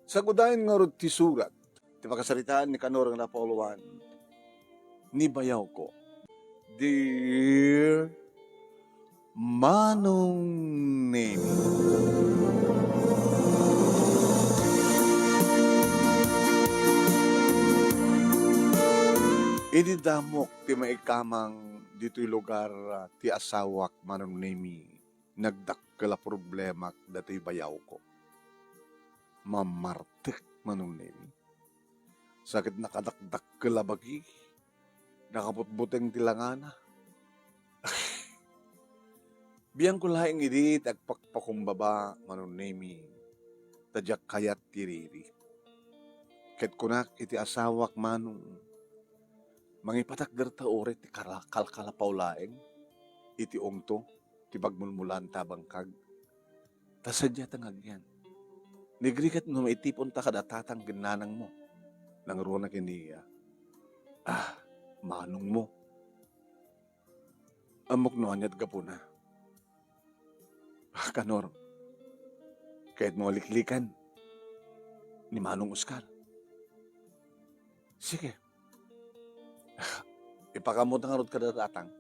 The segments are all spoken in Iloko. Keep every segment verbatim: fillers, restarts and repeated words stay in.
Sagudayen ngarud ti surat ti pakasaritaan ni Kanor nga napauluan, ni bayawko. Dear Manong Nemi. Idi damok ti maikamang ditoy lugar ti asawak, Manong Nemi, nagdakkel a problemak datoy bayawko. Mamartek, Manong Nemi. Sakit, nakadakdakkel a bagi. Nakabutbuteng ti langana. Biangko laeng idi ti agpakpakumbaba, Manong Nemi, ta diak kayat ti riri. Ket kunak iti asawak, Manong, mangipatakder ta uray ti kala-, kalkalapaw laeng iti ungto ti pagmulmulaan ta bangkag. Ta sadiay ta nga agyan. Nagrigat no maitipon ta kada tatang ken nanangmo. Nangruna ken ni, ah, manongmo. Ammok no aniat gapuna. Ah, Kanor, kayatmo a liklikan ni Manong Oscar? Sige. Ipakaammo ta ngarud kada tatang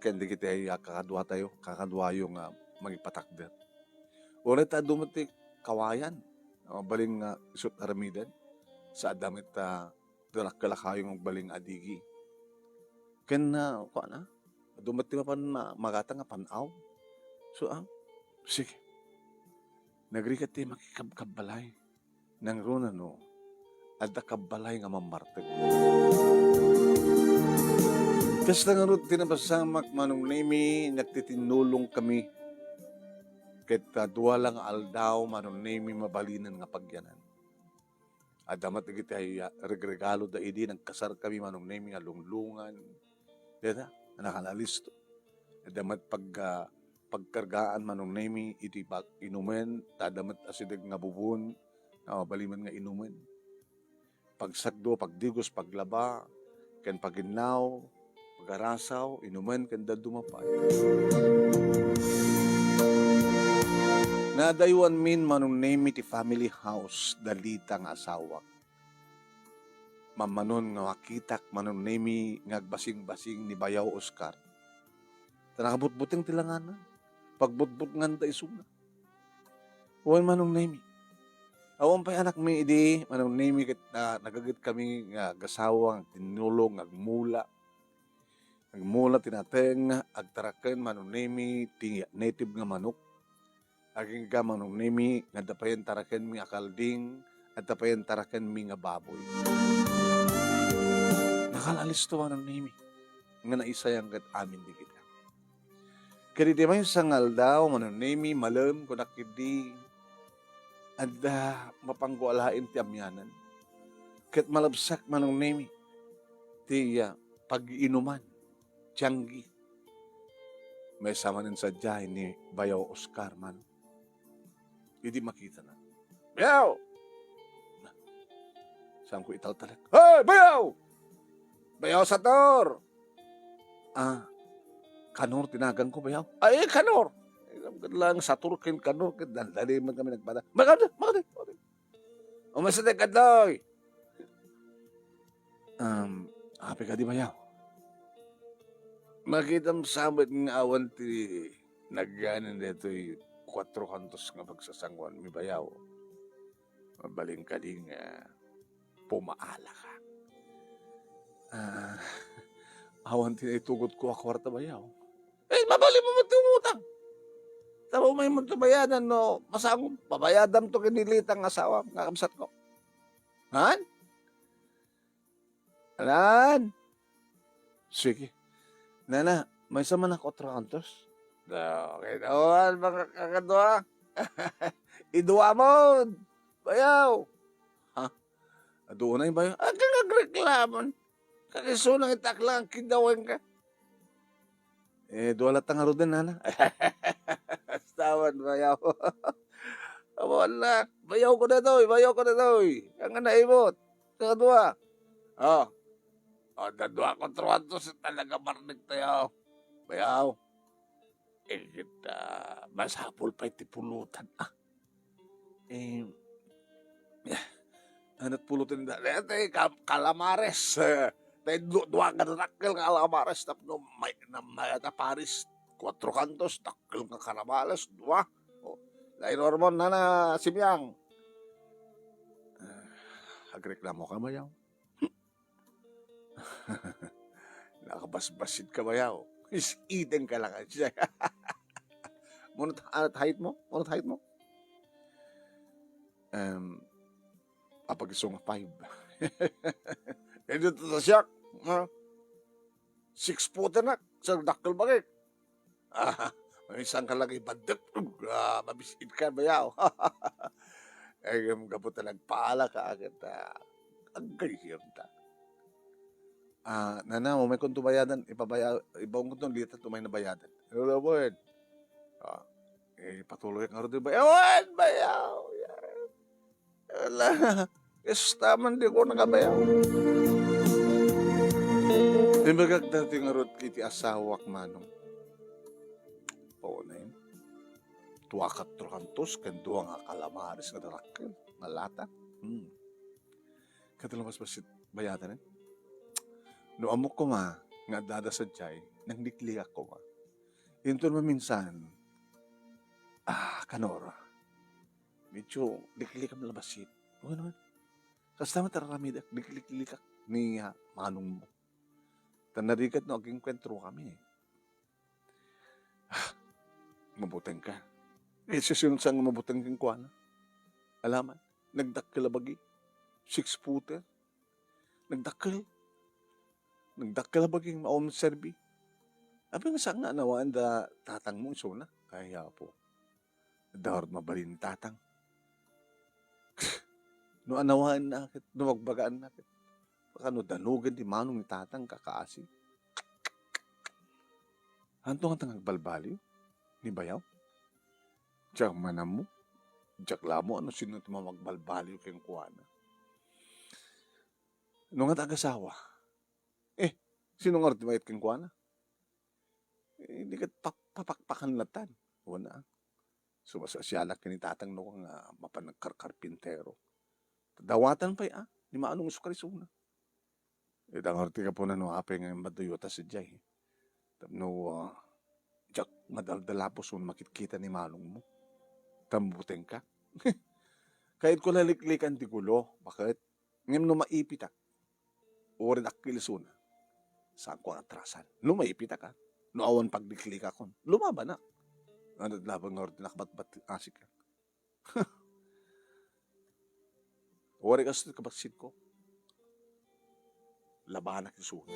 ken dagiti, ah, kakaduatayo, kakaduayo nga mangipatakder. Uray ta adu met ti kawayan, ah, balin nga isut' aramiden, sa adda met, ah, dakkel a kayo nga agbalin nga adigi. Ken, ah, kuana, adu met ti mapan ma-, magatang nga pan-aw. So, ah, sige. Nagrigat ti makikabkabbalay. Nangruna no, adda kabbalay nga mammartek. Kasta ngarud ti napasamak, Manong Nemi, nagtitinnulong kami. Ket, ah, dua la nga aldaw, Manong Nemi, mabalinen nga pagyanan. Adda met dagiti ay, ah, regregalo da idi nagkasar kami, Manong Nemi, nga lunglungan. Deta, nakalisto. Adda met pag-, ah, pagkargaan, Manong Nemi, iti pag-inumen, ta adda met asideg nga bubon, nga mabalin nga inumen. Pagsakdo, pagdigos, paglaba, ken paginnaw, pagarasaw, inumen, ken dadduma pay. Nadaywanmin, Manong Nemi, ti family house da Lita nga asawak. Mammanon nga makitak, Manong Nemi, nga agbasingbasing ni Bayaw Oscar. Ta nakabutbuteng ti langana. Pagbutbutnganda isuna. Wen, Manong Nemi. Awan pay anakmi idi, Manong Nemi, ket, ah, nagaget kami nga agasawa, nga agtinnulong, nga agmula. Agmula ti nateng, agtaraken, Manong Nemi, ti native nga manok. Agingga, Manong Nemi, nga adda payen tarakenmi a kalding, adda payen tarakenmi nga baboy. Nakalisto, Manong Nemi, nga naisayang ket amin dagita. Ket iti maysa nga aldaw, Manong Nemi, malem, kunak idi, adda mapango alaen ti amianan. Ket malabsak, Manong Nemi, ti, ah, pag-iinuman, tianggi. Maysa manen sadiay ni Bayaw Oscar, Manong. Idi makitana, "Bayaw!" Saanko italtalek. "Hey, Bayaw! Bayaw Sator!" "Ah, Kanor ti naganko, Bayaw." "Ay, Kanor!" Ket lang Sator ken Kanor, ket dandani man kami nagpada. "Makadi, makadi, makadi." "Umaysa ti kadloy?" "Um, apay kadi, Bayaw?" "Makitam sa met nga awan ti nagyanin daytoy kuatro kantos nga pagsasanguanmi, Bayaw. Mabalin kadi nga pumaalaka?" "Ah, awan ti naitugotko a kuarta, Bayaw." "Eh, mabalinmo met ti umutang. Ta umaymo ti bayadan no masango, babayadam to ken ni Lita nga asawa nga kabsatko. Han? Alan?" "Sige. Nana, maysa man a kuatro kantos?" "Okay, awan, mga kakadua. Iduamon, Bayaw." "Ha? Adu unay, Bayaw?" "Agka nga agreklamon. Kakisuna nga itaklang kidawen ka." "Eh, dua latta ngaruden, nana." "Astawan, Bayaw." "Awan na. Bayawko daytoy, bayawko daytoy. Ania nga naimot? Kakadua." "Oh. Oh, dadua kuatro kantos, talaga marnik tayo. Bayaw. Eh, ket, ah, masapul pay ti pulutan, ah." Eh, Ano pulo tinda? Dayta, ka-, calamares. Eh, tay du-, dua nga dakkel nga calamares tapno may, na, may, ta pares, kuatro kantos, dakkel nga calamares, dua. O, dayta Normon, nana, Simiang. Ah, agreklamo ka, bayaw. Nakabasbasit ka, bayaw. Is-iten ka lang. Munot, ano, height mo? Munot, height mo? Em, apag isu nga five. Dayta ta siak, ha? Six footer na, sa dakkel bagik. Ah, minsan ka lagi badek, ah, mabis-it ka, bayaw. Ay, gapu ta nagpaala ka, ket, ah, aggayem ta. Ah, nana, umay kunto bayadan, ipabaya-, ibaon kunto, dita umay nabayadan. Wala po yan. Ah, eh, patuloy nga rin, bayaw. Awan, bayaw. Yan. Wala. Esta man di ko nakabayaw. Imbagak dati nga rod iti asawak, manong. Paunay. Dua ka trokantos, ken dua nga calamares nga darakkel, nga lata. Hmm. Kada lumaspas bayadan, eh. No ammok koma nga addada sadiay, nangliklikak koma. Inton maminsan, ah, kanor, medyo liklikam labasit. Ano naman? Kasta man tararamidek, likliklikak ni, ah, manong mo. Tan narigat no agingkwentro kami, eh. Ah, mabuteng ka. Eh, siya sinunsan nga mabuteng kenkuana. Alaman, nagdakkel a bagi. Six footer. Nagdakkel. Nagdakkel a baging maom serbi. Abi nga saan nga anawaan da tatang mo isuna? Kaya po. Daw mabalin ni tatang. No anawaan na ket, no magbagaan na ket. Baka no danugen ti manong ni tatang kakaasi. Anto nga tang agbalbaliw? Ni bayaw? Diak manammo. Diak lamo ano sino ti mamagbalbaliw kenkuana. No nga tagasawa. Eh, sino nga ti mayat kenkuana? Eh, di ket pap-, papakpakan latan. Wana. Sumasasialak ken ni tatang no nga mapan nagkarkarpintero. Dawatan pay, ah, ni manong isu karisuna. Ita ngarud ti gapuna no apay nga maduyota sadiay. Tapno, ah, diak madaldalapos wenno makitkita ni manong mo. Tambuteng ka. Kayatko laliklikan ti gulo. Bakit? Ngem no maipitak, uray dakkel isuna, saanko nga atrasan. No maipitak, ah. No awan pagliklikakon, lumabanak. Ano laban nga ordi nakabatbat asik ka? Uray kastoy kabaksit ko. Labanak isuna.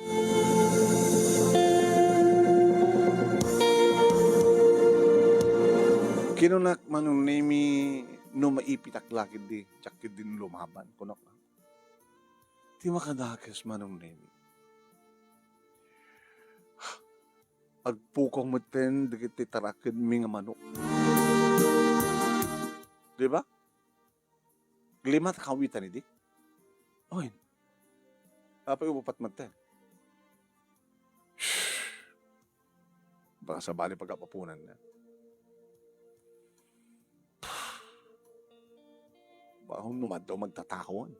Kinunak, Manong Nemi, no maipitak la ketdi, diak ketdi lumaban, kunak. Ti makadakes, Manong Nemi. Agpukaw metten dagiti tarakenmi nga manok. Di ba? Lima ta kawitan idi. Oy. Apay upat metten? Baka sabali pagkapapunanna. Baka no maddaw magtatakuan.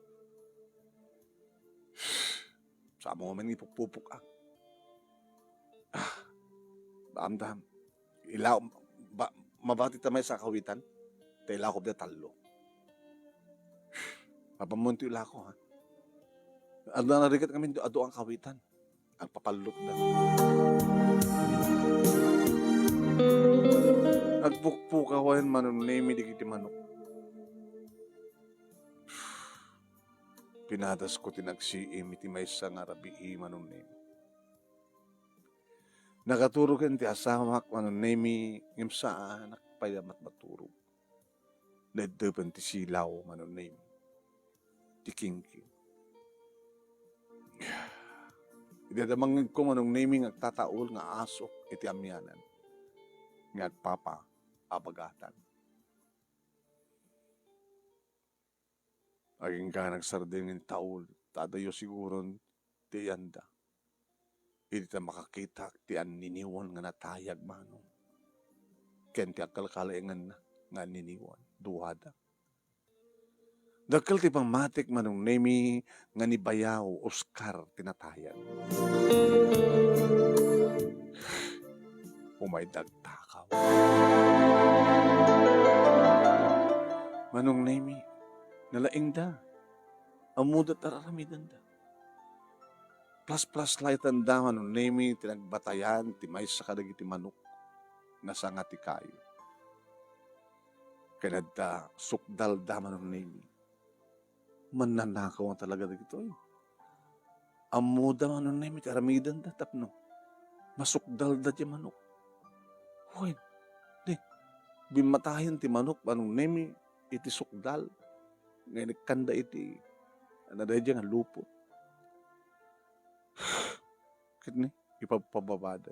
Saan mo man ipupupok, ah. Ah, baamdam. Ila-, ba-, mabati ta maysa a kawitan? Ta ilakob da tallo. Mapamunto ilako, ha? Adda narigat kami adu a kawitan. Agpapallot da. Agpukpukaw ayan, Manong Nemi, dagiti manok. Pinadasko ti nagsiim iti maysa nga rabii, Manong Nemi. Nakaturogen ti asawak, Manong Nemi, ngem saanak pay a matmaturog. Naiddepen ti silaw, Manong Nemi. Ti kingking. Idi adda mangngegko, Manong Nemi, nga agtataul nga asok iti amianan nga agpapaabagatan. Agingga nagsardeng ti taul, ta adayo siguron ti iyanda. Idi ta makakitak ti anniniwan nga natayag, Manong, ken ti agkalkalainganna nga anniniwan, duada. Dakkel ti pammatik, Manong Nemi, nga ni Bayaw Oscar ti natayan. Umay dagtakaw. Manong Nemi, nalaingda. Ammoda ti ar-aramidenda. Plasplaslitanda, Manong Nemi, ti nagbatayan ti maysa kadagiti manok nga sanga ti kayo. Ken adda sukdalda, Manong Nemi. Mannanakaw nga talaga dagitoy. Ammoda, Manong Nemi, ti aramidenda tapno masukdalda ti manok. Wen, di, bimmatayan ti manok, Manong Nemi, iti sukdal nga inikkanda iti, ano, daydiay nga lupot. Ket ni, ipabpababada.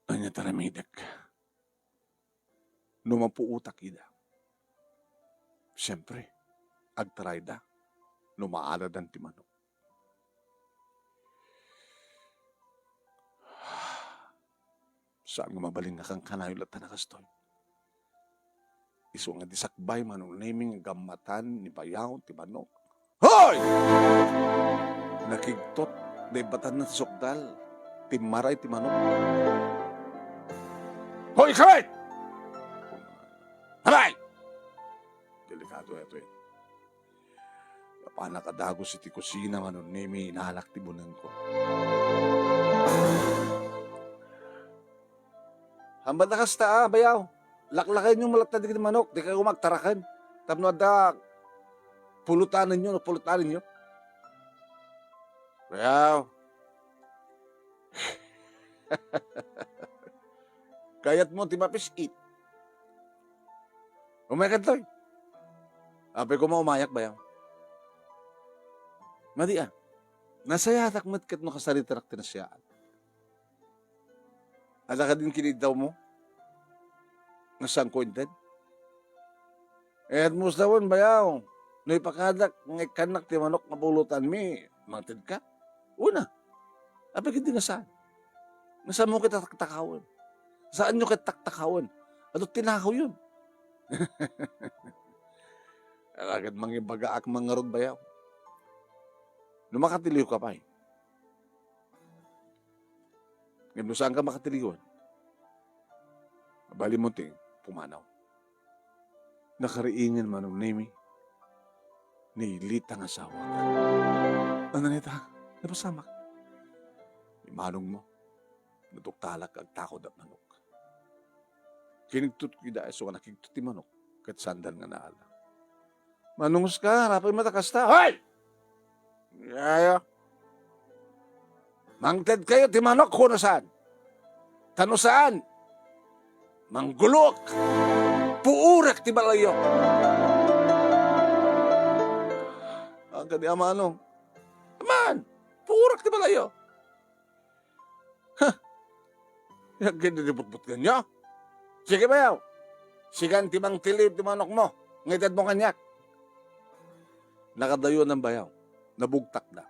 Ania ti aramidek? No mapuotak ida, siempre, agtarayda no maaladan ti manok. Saan nga mabalin nga kankanayon latta a kastoy. Isu nga di sakbay, Manong Nemi, nga gammatan ni Bayaw ti manok. Hoy! Nakigtot, naibatanna ti sukdal, timmaray ti manok. Hoy, ikawit! Aray! Delikado ito, eh. Apanak a dagus iti kusina, Manong Nemi, inalak ti bunengko. Hambat a kasta, a, Bayaw. Laklakayenyo latta dagiti manok, dikay koma agtaraken. Tapno adda pulotanenyo, no pulotanenyo. Bayaw. Kayatmo ti mapis-it? Umayka ditoy. Apay koma umayak, Bayaw. Madi a. Nasayatak met ket no kasaritarak ti nasayaat. Adda kadin kiniddawmo nga saanko inted? Eh, admo sa wen, Bayaw. No ipakadak nga ikkannak ti manok nga pulotanmi, mangtedka? Una, apay ket di nga saan? Nga saanmo ket taktakawen? Saanyo ket taktakawen? Adu ti nakawyon. Ala ket mangibagaak man ngarud, Bayaw. No makatiliwka pay. Ngem no saanka makatiliwan, mabalinmo ti pumanaw. Nakariingen, Manong Nemi, ni Lita nga asawa. Ano nita? Napasamak. Ni manongmo, naduktalak agtakod a manok. Kinigtot ida isu nga nakigtot ti manok, ket saandan nga naala. Manong Oscar, apay met a kasta? Hoy! Yaya. Mangtedkayo ti manok, kuno saan? Ta no saan, mangguloek. Puorek ti balayyo. Ang kadi amano. Man, puorek ti balayyo. Huh! Yaggen ti butbutnganyo? Sige, Bayaw. Sikan ti mangtiliw ti manokmo nga itedmo kaniak. Nakadayonan, Bayaw. Nabugtakda.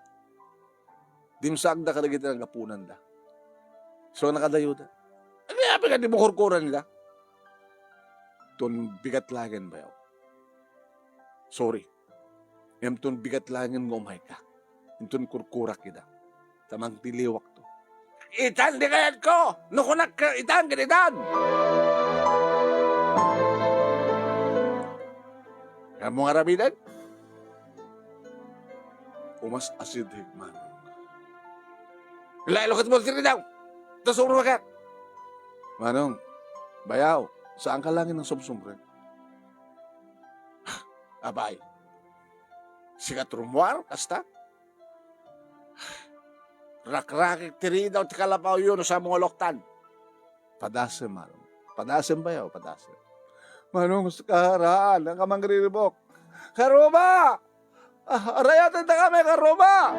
Dimsaagda kadagiti naggapunanda. So, nakadayoda. Ania, apay nga dimo kurkuran ida? Ton bigat laengen, Bayaw. Sorry. Ngem ton bigat laengen nga umayka, inton kurkurak ida, ta mangtiliwakto. Itan ti kayatko! No kunak, itan ket itan! Kayatmo nga aramiden? Umas-asideg, Manong. Lailoketmo ti ridaw! Ta sumrek! Manong, Bayaw, saanka laengen nga sumsumrek? Abay, sika ti rummuar, kasta? Rakrakek ti ridaw ti kalapawyo no saanmo nga luktan. Padasem, Manong. Padasem, Bayaw, padasem. Manong, Oscar, haan ka mangriribuk. Karruba! Ah, arayaten ta kami, Karruba!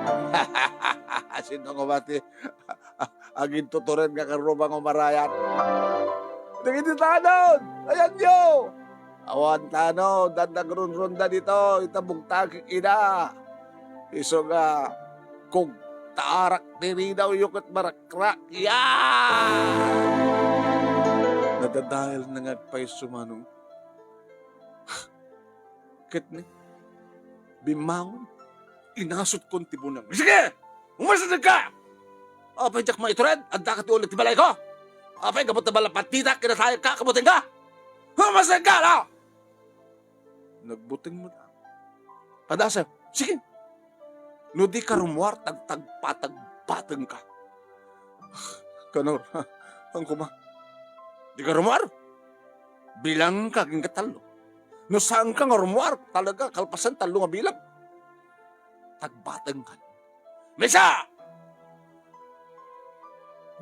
Sino nga ba ti agintuturen nga Karruba nga umarayat? Dagiti tanod! Ayanyo! Awan tanod, adda agrunrunda ditoy, ita bugtak ida. Isu nga kugtaarak ti ridawyo ket marakrak. Ya! Nadadael na nga agpayso, Manong. Ket ni, bimmangon, inasutkon ti buneng. Sige! Umasidegka! Apay diak maitured? Adda ka ti uleg ti balayko? Apay gapu ta malapatitak, kinatayakka, kabutengka? Umasidegka, no? Nagbuteng met. Padasem, sige. No di ka rumuar, tagtagpatagbatengka. Kanor, ang kuma. Di ka rumuar? Bilangka, agingga tallo. No saanka nga rumuar, talaga, kalpasan tallo nga bilang. Tagbatengkan. Maysa!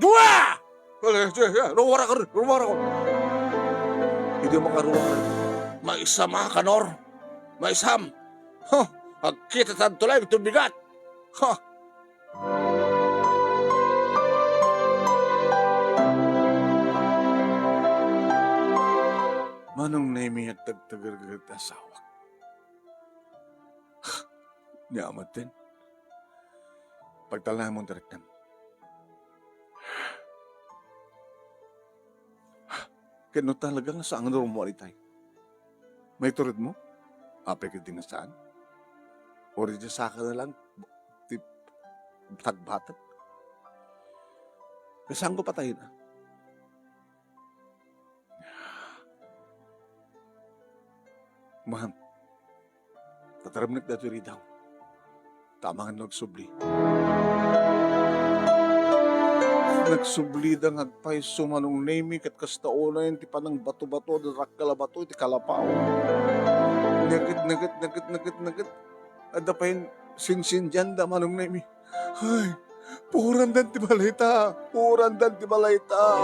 Dua! Wala, sige, sige, rumuar ako, rumuar ako. Hindi makaruar. Maisam a, Kanor. Maisam. Huh, agkita tadto lang ito bigat. Huh. Manong Nemi, agtagtagargagat ti asawak. Ni amat din. Pagtalnamon ti riknam. Ket no talaga nga saan nga rumuar itay, maitured mo? Apay ket di nga saan? O di saka na lang ti tagbatek? Kasaanko patayen, a? Ma'am, tataremnek datoy ridaw. Ta amangan no agsubli. Nagsubli da nga agpayso, Manong Nemi, ket kasta unayen ti panangbato-bato, dakkel a bato iti kalapaw. Naget, naget, naget, naget, naget. Adda pay sinsindian da, Manong Nemi. Ay, purandan ti balayta, purandan ti balayta.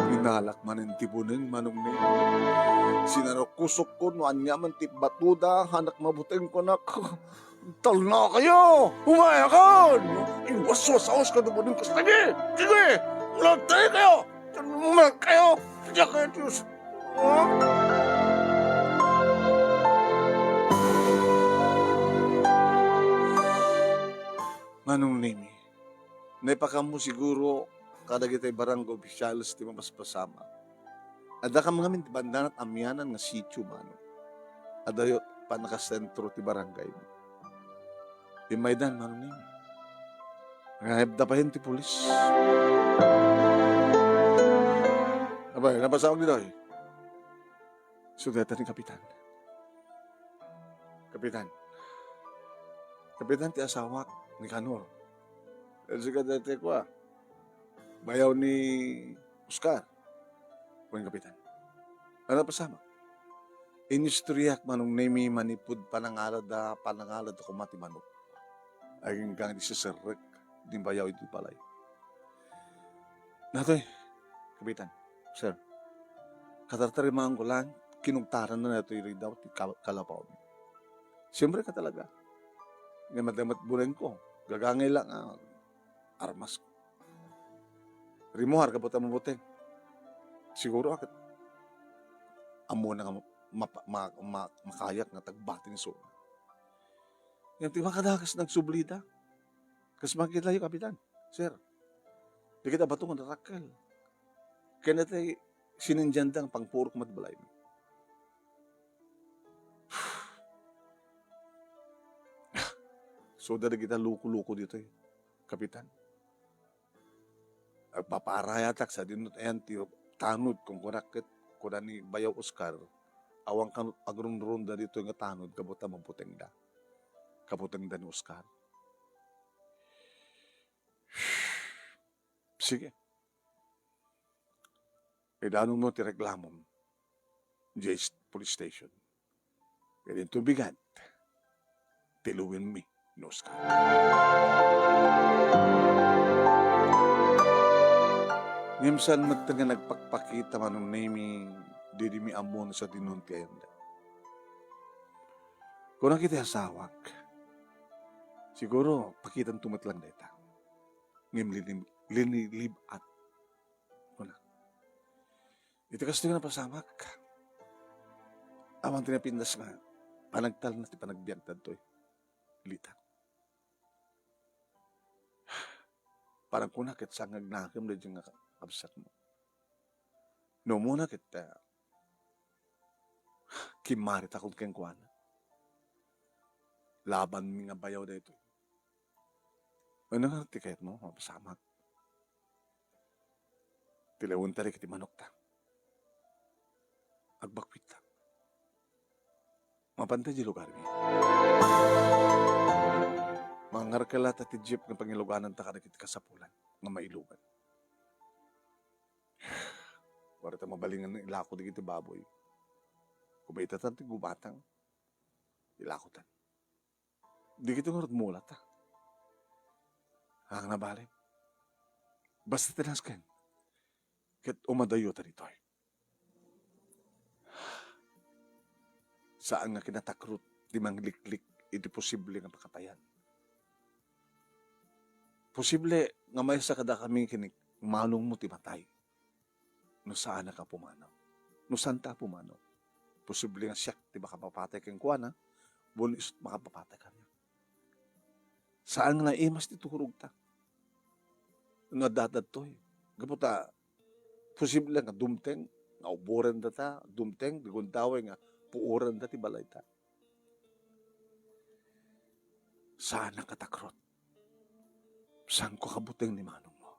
Inalak manen ti buneng, Manong Nemi. Sinarukusokko no ania man ti batoda, anak mabuteng kunak. Talna kayo! Umayakan! Iwaswasaos ka dumanin kas tabi! Sige! Latay kayo! Talna kayo! Sige kayo, Diyos! Ha? Manong Nemi, naipakammo siguro kadagiti barangay officials ti mapaspasamak. Adda kam ngamin ti bandanat amianan nga sitio, Manong. Adayo pannakasentro ti barangay. Immaydan, Manong Nemi. Nangayabda payen ti pulis. Abay, napasamak ditoy. Sudatan ni Kapitan. Kapitan. Kapitan ti asawak ni Kanor. Sika daytoy kua. Bayaw ni Oscar. Kuan Kapitan. Ano pasama? Inistoryak Manong Nemi manipud panangalada, panangalada koma ti manok. Aginggang di seserrek, di bayaw iti balay. Natoy, Kapitan, sir, katartarimangan ko lang, kinugtaran na natoy ridaw ti ka-, kalapaw. Siyempre ka talaga. Nga madamat buleng ko, gagangay lang, ah, armas ko. Rimuar, kabuta mabuteng. Siguro akat, amo na nga mapa-, ma-, ma-, makayak nga tagbati ni Sona. Yan ti makadakas nagsublida. Kas makita yu, Kapitan, sir. Dagiti abato nga narakkel. Ken itay sinindianda nga pangpurok met balay. So, dagiti loko-loko ditoy, Kapitan. Agpapaarayatak sadino ayan ti tanod, kunkunak ket kuna ni Bayaw Oscar, awan kano agrunrunda ditoy nga tanod, kabuta mabutengda. Kabutengda ni Oscar. Sige. Idanonmo ti reklamom diay s-, police station. Ket inton bigat, tiluenmi ni Oscar. Ngem saan met nga nagpakpakita Manong Nemi, didimi ammo no sadino ti ayanda. Kunak iti asawak, siguro, pakitanto met lang dayta. Ngem linim-, linilib-at. Kuna. Iti kastoy nga napasamak, awan ti napintas nga panagtalna ti panagbiag daytoy, Lita. Parang kuna ket saan nga agnakem daydiay nga kabsatmo. No umuna ket, ah, Kimmaritakon kenkuana. Labanmi nga bayaw daytoy. Ano nga ti kayatmo, mapasamak? Tilawenta dagiti manokta. Agbakpitta. Mapanta di lugarmi. Mangarkala ta ti jeep nga pangilugananta kadagiti kasapulan nga mailugan. Wara ta mabalingan ilako dagiti baboy. Kubayta ta ti gumatang. Ilakotan. Dagiti ngarud mulata. Ang nabali. Basta ti nasken. Ket umadayo ta ditoy. Saan nga kinatakrot ti mangliklik iti posible nga pakatayan. Posible nga maysa kadakami ken ni manongmo ti matay. No saanak a pumanaw. No saanta a pumanaw. Posible nga siak ti makapapatay kenkuana, wenno isu ti makapapatay kaniak. Saan nga naimas ti turogta. No adda daytoy. Gapu ta, posible nga dumteng, nga uborenda ta, dumteng, ti gundaway nga puorenda ti balayta. Saanak a takrot. Saanko kabuteng ni manongmo.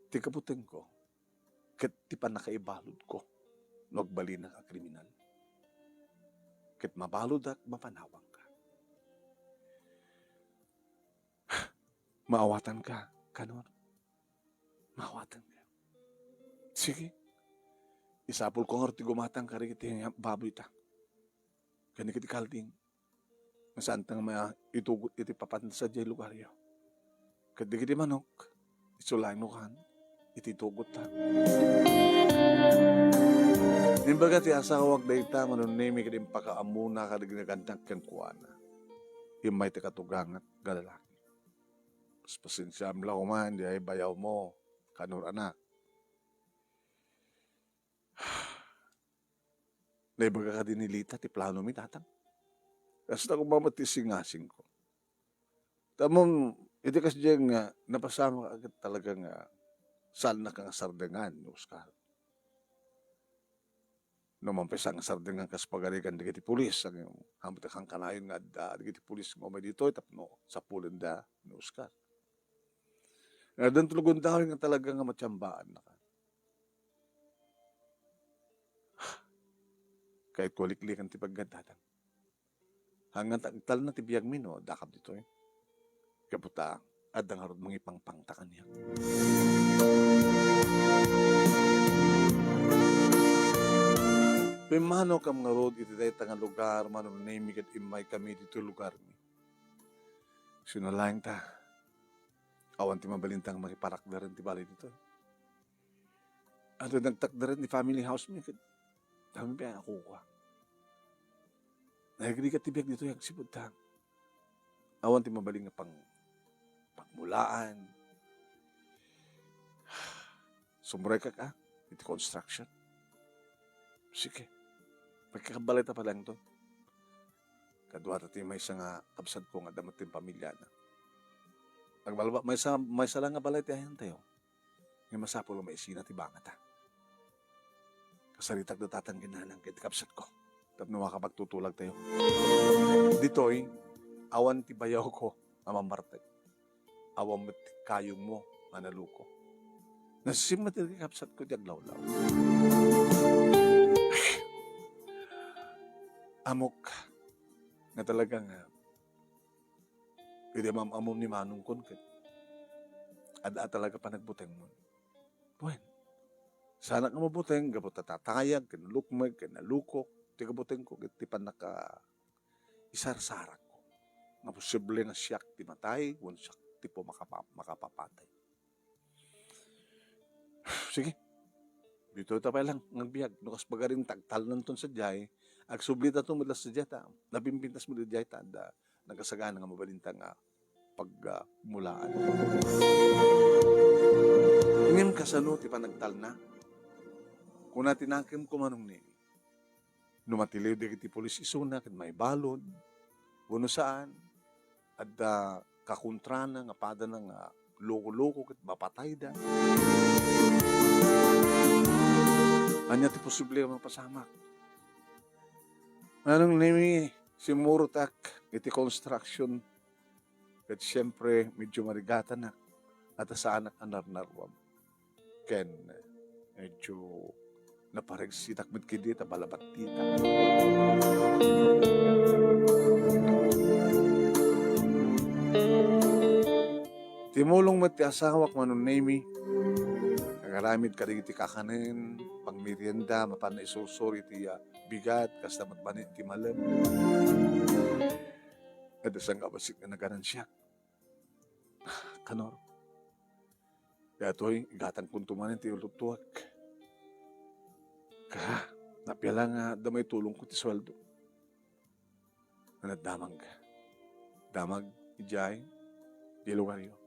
Ti kabutengko, ket ti pannakaibaludko no agbalinak a kriminal. Ket mabaludak mapanawangka. Maawatanka, Kanor. Maawatanka. Sige. Isapulko ngarud ti gumatang kadagiti baboyta. Ken dagiti kalding. Nga saanta nga maitugot iti papan sadiay lugaryo. Ket dagiti manok, isu laeng no kan, iti tugotta. Imbaga ti asawak dayta, Manong Nemi, ket impakaammona kadagiti nagannak kenkuana. Immay ti katugangat nga lalaki. Pasensiaem la koman, diay bayawmo, Kanor anak. Naibaga kadi ni Lita ti planomi, Tatang? Kasta koma met ti singasingko. Tamon, iti kasdiay nga napasamak a ket talaga nga saannak nga sardengan ni Oscar. No mampaysan nga sardengan kas pagarigan dagiti pulis, ang, ammok ti kankanayon nga adda dagiti pulis nga umay ditoy tapno sapulenda ni Oscar. Nga addan ti gundaway nga talaga nga matiambaannak. Kayatko a liklikan ti paggaddatang. Hangan ta agtalna ti biagmi no addakam ditoy. Gapu ta, adda ngarud mangipangpangta kaniak. Pimmanokam ngarud iti dayta nga lugar, Manong Nemi, ket immaykami ditoy lugarmi. Isu laeng ta, awan ti mabalinta nga makiparakdaren ti balay ditoy. Adda nagtakderen ti family house mi, ket dayta pay a kukua. Naigrigat ti biag ditoy agsipud ta awan ti mabalin nga pang-, pangmulaan. Sumrekak a iti construction. Sige. Pagkakabalay ta pay laeng to. Kaduata ti maysa nga kabsatko nga adda met ti pamiliana. Agbalbal, maysa, maysa la nga balay ti ayantayo. Nga masapul nga maisina ti bangata. Kasaritak da tatang ken nanang ken ti kabsatko tapno makapagtutulagtayo. Ditoy, awan ti bayawko a mammartek. Awan met ti kayongmo a naluko. Nasisip met ti kabsatko ti aglawlaw. Ammok nga talaga nga idi am-ammom ni manongkon ket adda talaga panagbutengmon. Wen, saanak nga mabuteng gapu ta tatayag ken nalukmeg ken nalukok ti kabutengko ket ti pannaka-, isarsarakko nga posible nga siak ti matay wenno siak ti pumakapa-, makapapatay. Sige. Ditoy ta pay laeng nga agbiag. No kas pagaring tagtalnanton sadiay, agsublitato met la sadiay ta napimpintas met idiay ta adda nagasagana nga mabalinta nga pagmulaan. Ngem kasano ti panagtalna? Kuna ti nakemko, Manong Nemi. No matiliw dagiti pulis isuna ket maibalud, wenno saan, adda kakontrana nga padana nga loko-loko ket mapatayda. Ania ti posible nga mapasamak? Nanong Nemi, simmurotak iti construction, ket siempre, medyo marigatanak, a ta saanak a narnaruam. Ken medyo naparagsitak met ketdi ta balabattitak. Timulong met ti asawak, Manong Nemi. Agaramid kadagiti kakanen, pangmerienda, mapan isursor iti, ah, bigat, kasta met banen iti malem. Adda sangkabassit nga naganansiak. Kanor. Daytoy, igatangkonto manen ti ulottuak. Ka, napia la nga adda maitulongko ti sueldo. Nga nagdamag. Damag, idiay, di lugaryo.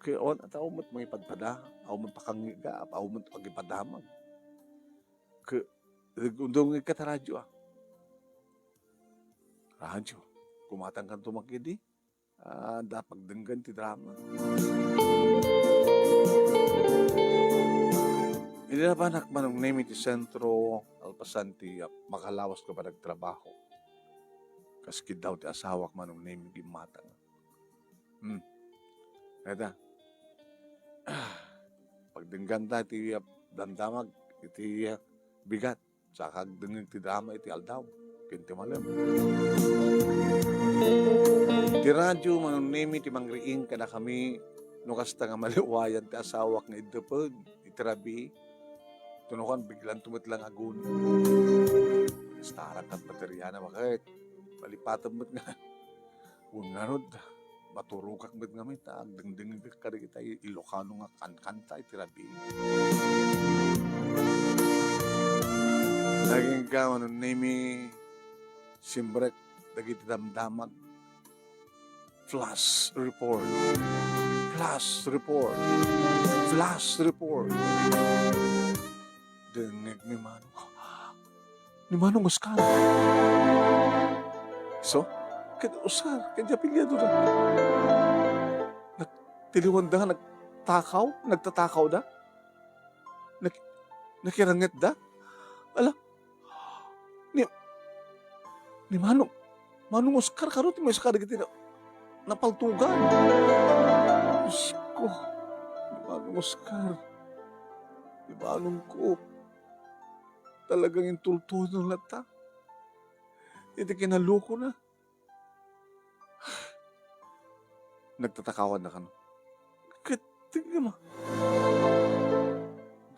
Kaya on, at awan met mangipadpada, awan met pakangigap, awan met pagipadamag. Ka, nagundong ka ta radyo, ah. Radyo. Kumatang kanto makidi. Ah, da pagdenggen ti drama. Idi napanak, Manong Nemi, ti sentro, kalpasan ti, ah, makalawas ko pa nagtrabaho. Kas kiddaw ti asawak, Manong Nemi, gimmatang. Hmm. Kaya, ah, pagdenggan ta ti, ah, damdamag, iti, ah, bigat. Saka agdengngeg ti drama iti aldaw ken ti malem. Ti radyo, Manong Nemi, ti mangriing kadakami no kasta nga maliwayan ti asawak nga iddepen iti rabii. Tunukan, biglanto met la nga aguni. Starak kat bateriana, bakit? Malipatem met nga. Wen ngarud, maturogak met ngamin ta agdengdengngegak kadagiti Ilocano nga kankanta iti rabii. Agingga, Manong Nemi, simrek dagiti damdamag. Flash report. Flash report. Flash report. Dengngeg ni Manong. Ni Manong Oscar. So, ket Oscar, ket apelyido da. Nagtiliwan da nga nagtakaw, nagtatakaw da. Nag-, nakiranget da. Ala, ni, ni Manong, Manong Oscar, karo ti maysa kadagiti na-, napaltugan. Diyos ko, ni Manong Oscar. Ni Manong ko. Talagang intultudo na ta. Iti kinalukona. Nagtatakawan na kano. Ket, tigna ma.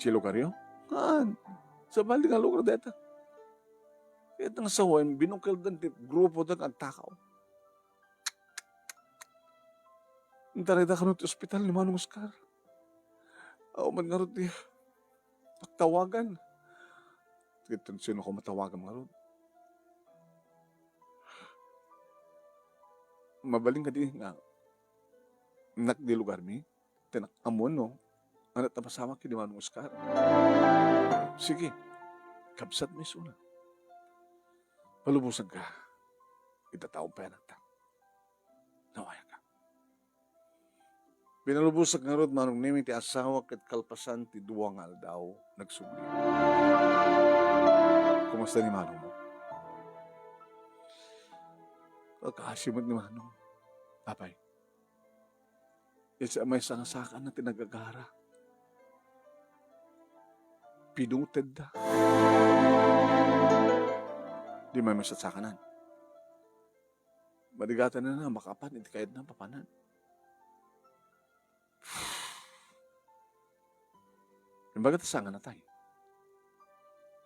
Ti lugaryo? Haan. Sabali nga lugar deta. Ket nang sawen, binungkeldan ti grupo da nga agtakaw. Intarayda kano ti ospital ni Manong Oscar. Awan man ngarud ti pagtawagan. Ket sino ko matawagan ngarud? Mabalin kadi nga nak di lugarmi? Ti nak-, ammon no? Anak ta masamak ken ni Manong Oscar. Sige, kabsat mi isuna. Palubosan ka. Itataom pay anakta. Nawayak ka. Pinalubosak ngarud, Manong Nemi, ti asawa ket kalpasan ti dua nga aldaw, nagsubli. Kumusta ni Manong mo? Kaasi met ni Manong. Apay, iti maysa nga sakaanna ti nagagara. Pinutedda. Di man maysa sakanan. Madigatanna makapan iti kayatna papanan. Imbaga ta saan nga natay.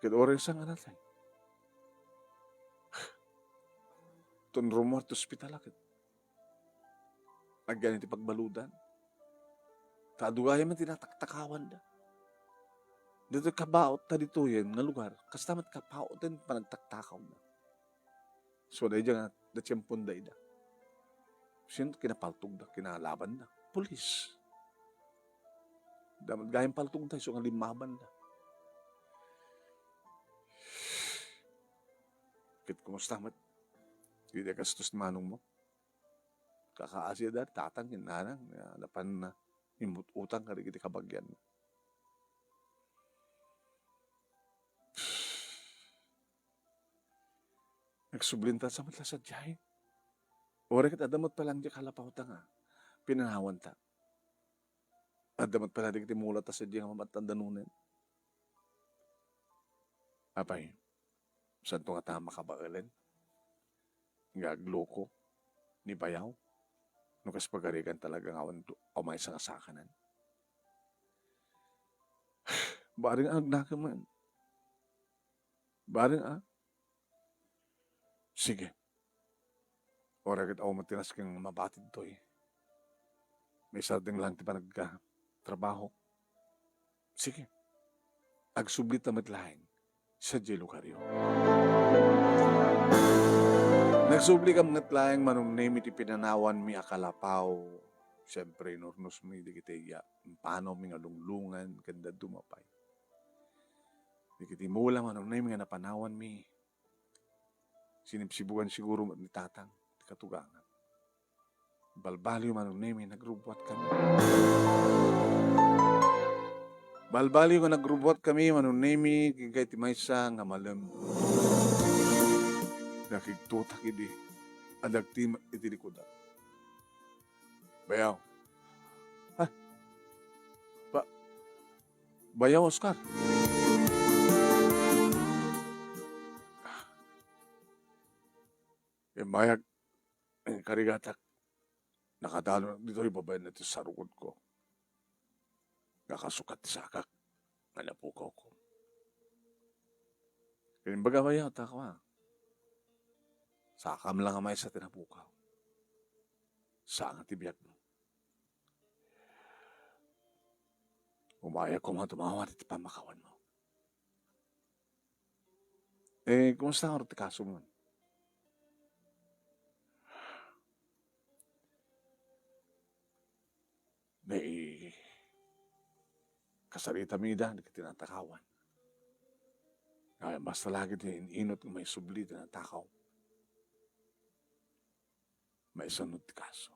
Ket uray saan nga natay. Ton rummuar ti ospital a ket agyan iti pagbaludan. Ta adu gayam ti nataktakawanda. Ditoy kabaut ta ditoyen nga lugar, kasta met kabauten panagtaktakawna. So, daydiay nga natiemponda ida. Sino kinapaltogda, kinalabanda? Pulis. Damat gayam paltogda, isu nga limmabanda. Ket kumusta met? Di da kastos ni manong mo? Kakaasi da, tatang, ken nanang, nga napan na immut-utang kadagiti kabagianna. Nagsublinta sa met la sadiay. Uray ket adda met pay laeng diay kalapawta nga pinanawanta. Adda met pay la dagiti mulata sadiay nga mamatandanonen. Apay, santo nga ta makabaelen nga agluko ni bayaw no kas pagarigan talaga nga awan, awan maysa nga sakanen. Bareng a nagnakemen. Bareng a. Sige. Uray ket awan met ti nasken nga mabati ditoy. Maisardeng laeng ti panagtrabaho. Sige. Agsublita met laeng sadiay lugaryo. Nagsublika met laeng Manong Nemi ti pinanawanmi a kalapaw. Siempre, inurnosmi dagiti ya-, impanawmi nga lunglungan ken dadduma pay. Dagiti mula Manong Nemi nga napanawanmi, sinibsibugan siguro met ni Tatang ti katugangan. Balbaliw Manong Nemi, nagrubbuatkami. Balbaliw nga nagrubbuatkami Manong Nemi, ken kay ti maysa nga malem. Nakigtotak idi, adda agtimek iti likuda. Bayaw. Ha? Ba-, Bayaw, Oscar. Imbayag, eh, karigatak, nakadalo ditoy babaen na ti sarukodko. Nakasukat ti sakak, nga napukawko. Imbaga, bayaw, ta kua. Sakam lang a maysa ti napukaw. Saan nga ti biagmo. Umayag koma tumawad iti pammakawanmo. Eh, kumusta nga ti kasom? Nai-, kasaritami ida, dagiti natakawan. Ay, basta lagi ti in-inut nga maisubli ti natakaw. Maisannod ti kaso.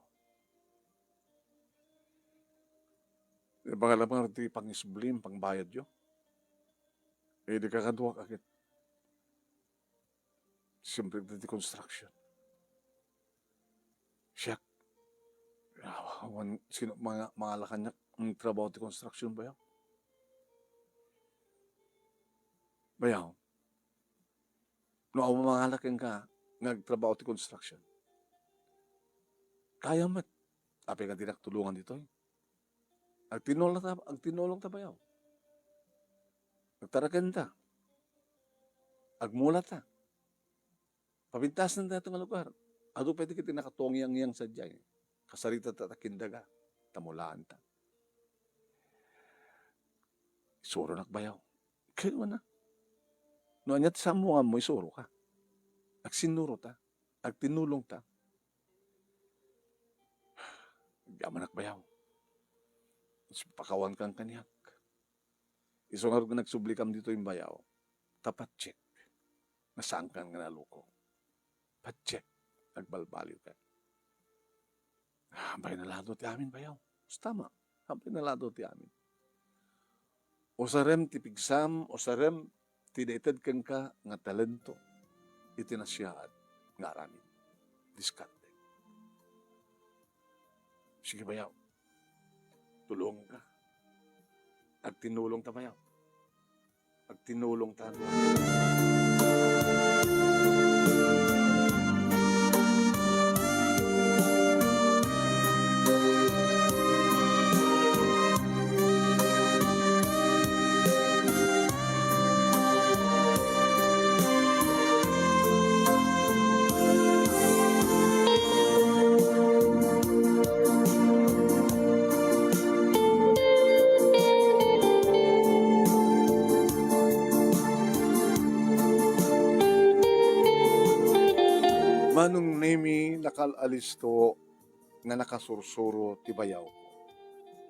Ibaga laeng ti pangisublim, pangbayadyo. Eh, di kakaduak agid. Siyempre, ti construction. Siak. Awan, sino, mga, mga lakanyak, ang trabaho ti construction bayaw? Bayaw. No, awan mangala kenka nga agtrabaho ti construction. Kayam met. Apay nga dinak tulongan ditoy? Agtinulong ta, agtinulong ta bayaw. Agtaraken ta. Agmula ta. Papintasen ta ito nga lugar. Adu pay dagiti nakatuangyangyan sadiay. Kasarita ta, ta kindaga. Ta mulaan ta. Isuronak bayaw. Kayuna. No ania ti sammuanmo, isuroka. Agsinnuro ta. Agtinulong ta. Agyamanak bayaw. Pakawankan kaniak. Isu ngarud nga nagsublikam ditoy bayaw. Ta patsek. Nga saankan nga naluko. Patsek. Agbalbaliwkan. Ah, bay na lado ti amin, bayaw. Tama. Apay na lado ti amin. Usarem ti pigsam, usarem ti naited kenka nga talento iti nasiaat nga aramid. Diskarte. Sige, bayaw. Tulongka. Agtinulong ta, bayaw. Agtinulong ta. Manong Nemi, nakal-alisto nga nakasursuro ti bayawko.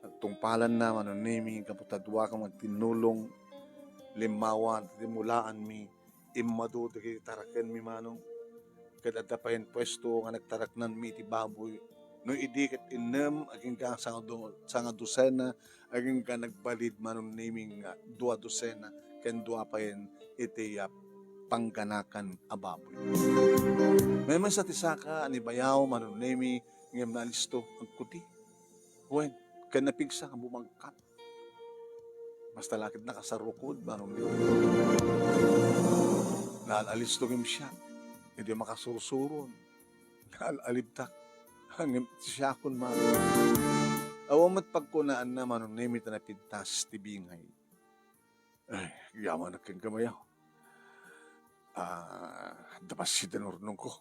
Nagtungpalanna, Manong Nemi, gapu ta duakam agtinnulong limmawa ti mulaanmi, immadu dagiti tarakenmi, Manong. Ket adda payen puesto nga nagtaraknanmi iti baboy. No idi ket innem, agingga sangadu-, sangadusena, agingga nagbalid, Manong Nemi, nga dua dusena, ken dua payen iti yap pangganakan a baboy. Maymaysa ti saka a ni Bayaw, Manong Nemi, ngem naalisto, agkuti. Wen, ken napigsa nga bumangkat. Basta la ket nakasarukod, Manong Nemi. Naal-alisto ngem siak. Idi makasursuron. Naal-alibtak. Ngem siakon, Manong. Awan met pagkunaanna, Manong Nemi, ta napintas ti bingay. Ay, agyamanak kenka, Bayaw. Ah, adda bassit ti urnongko.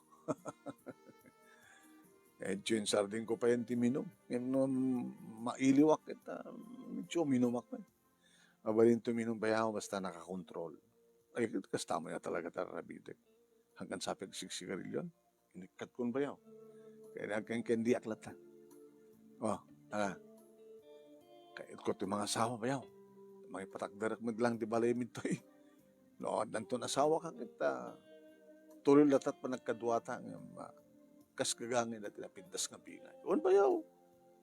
Eh, Jane, sardingko pay ti minum. Ngem no mailiwak ket, ah, medyo minumak pay. Mabalin tuminum, Bayaw, basta nakakontrol. Ay, kasta mo ya talaga, tararabidek. Hangkan sa pagsigsigarilyon. Inikkatkon, Bayaw. Kaya nagkenkendiak latta. Oh, ala. Kayatko ti mangasawa, Bayaw. Mangipatakderek met lang ti balay mi toy. No, addanton asawa ka ket, ah, tuloy latta ti panagkaduata ngem, ah, kas gagangayna ti napintas nga bingay. Wen, Bayaw.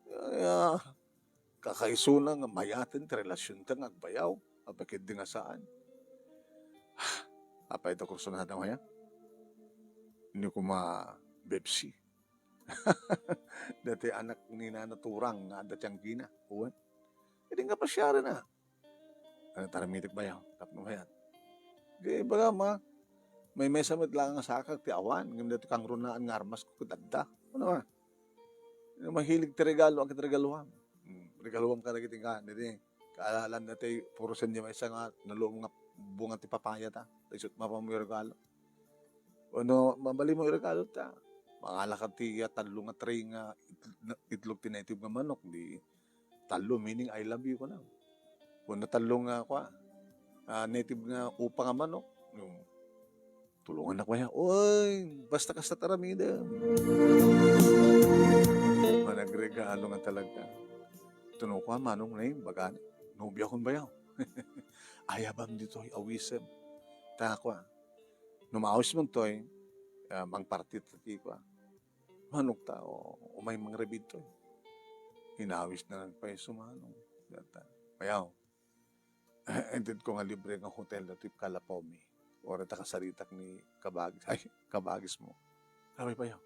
Ya, ya. Kakaisuna nga mayaten ti relasionta nga agbayaw, apay ketdi nga saan. Apay ta kursunada maya? Ni kuma Bebsi. Dati anak ni Nana Turang nga adda ti anggina. Wen. Idi nga pasiarina. Ano, taramitek, Bayaw? Tapno mayat. Di, baga, ma, maymaysa met lang nga sakak ti awan. Ngem dati kangrunaan nga armas ko ket adda. Ano, ma? Mahilig ti regalo, agregaluam. Hmm, regaluam kadagiti nga, didi, kaalam na ti puro sen di maysa nga nalum nga bunga ti papaya ta. Ta isut mapam mo regalo. Ano, mabalin mo regalo ta. Mangalak ti, ah, tallo nga tray nga itl-, na-, itlog ti native nga manok, di tallo, meaning I love you, kuna. Kuna tallo nga, kua, ah, native nga upa nga manok. Hmm. Tulongannak, Bayaw. Oy, basta kasta ti aramidem. Managregalo nga talaga. Tuno ko, Manong Nemi, baga ni, nobiakon, Bayaw. Ayabam ditoy, awisem. Ta, kua, no maawis man toy, ah, mangparti ti, kua, manok ta, o, umay mangrabid toy. Inawis na nagpaiso, Manong. Data. Bayaw. Intedko nga libre nga hotel datoy kalapawmi. Uray ta kasaritak ni kabagis, ay, kabagismo. Apay, Bayaw?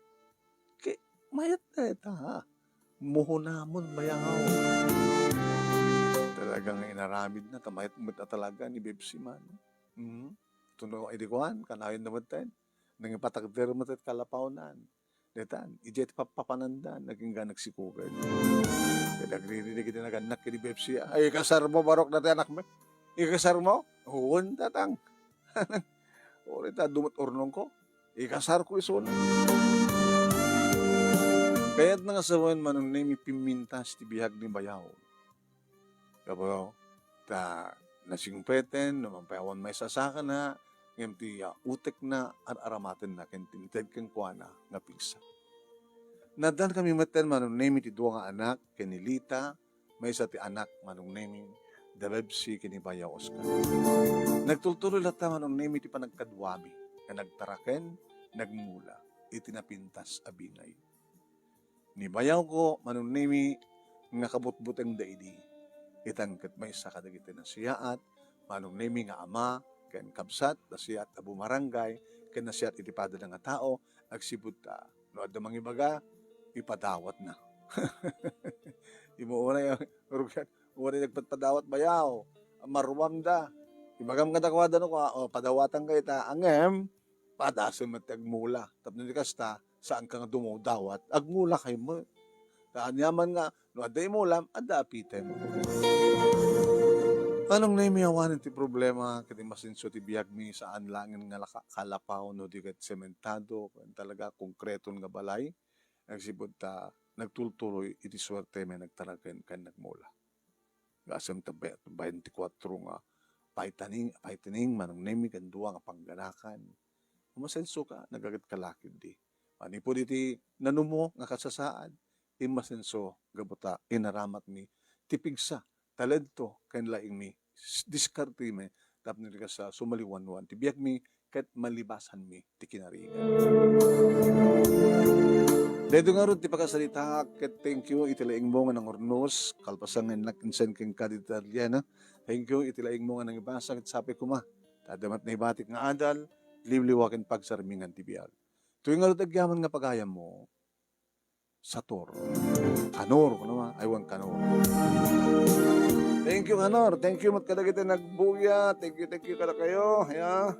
Ke, mayat dayta, ha? Muhunamon, Bayaw. Talaga nga inaramidna, ta mayat met a talaga ni Bebsi man. Mhm. Tuno, idi kuan, kanayon na met ten. Nangipatakder met ti kalapawnan. Detan, idiay ti pappapananda, nagingga nagsikugay. Ket agririna iti nagannak ken ni Bebsi, "Ay, ikasarmo, barok dati anakmi? Ikasarmo?" "Wen, tatang." Uray ta adu met urnongko, ikasarko isuna. Kayatna nga sawen, Manong Nemi, pimmintas ti biag ni Bayaw. Gapu ta nasingpeten, no mapay awan maisasakana, ngem ti, ah, utekna, ar-aramatenna ken ti inted kenkuana nga pigsa. Naaddankami metten, Manong Nemi, ti dua nga anak, ken ni Lita, maysa ti anak, Manong Nemi, da Bebsi ken ni Bayaw Oscar. Nagtultuloy latta, Manong Nemi, ti panagkaduami nga nagtaraken, nagmula iti napintas a bingay. Ni bayawko, Manong Nemi, nga kabutbutengda idi. Itan ket maysa kadagiti nasiyaat, Manong Nemi, nga ama, ken kabsat, nasiyaat a bumarangay, ken nasiyaat iti padana nga tao, agsipud ta, no adda mangibaga, ipadawatna. Imo uray, rugian, uray nagpadpadawat bayaw, maruamda. Ibagam kadakuada no, kua, "O, padawatanka ita." Ngem, padasem met ti agmula. Tapno di kasta, saanka nga dumawdawat, agmulakay met. Ta aniaman nga, no adda imulam, adda apitem. Manong Nemi, awanen ti problema, ket immasenso ti biagmi, saan laengen nga laka-, kalapaw, no di ket sementado, ken talaga konkreton nga balay. Agsipud ta nagtultuloy iti suertemi a nagtaraken ken nagmula. Gasem ta be-, baintikwatro nga paitaning, paitaning, Manong Nemi, ken dua nga pangganakan. Umasenso ka, nagaget ka la ketdi. Manipud iti nanumo nga kasasaad, immasenso gapu ta inaramatmi ti pigsa, talento, ken laingmi, s-, diskartemi, tapno di kasta sumaliwanwan ti biagmi ket malibasanmi ti kinarigan. Daytoy ngarud ti pakasaritaak, ket thank you iti laingmo nga nangurnos, kalpasan nga innak insend kenka dita Arliana. Thank you iti laingmo nga nangibasa, ket sapay koma ta adda met naibatik nga adal, liwliwa ken pagsarmingan ti biag. Toy ngarud agyaman nga pagayammo, sator. Kanor, kuno ma, aywan kanor. Thank you, Kanor. Thank you met kadagiti nagbuya. Thank you, thank you kadakayo. Ya.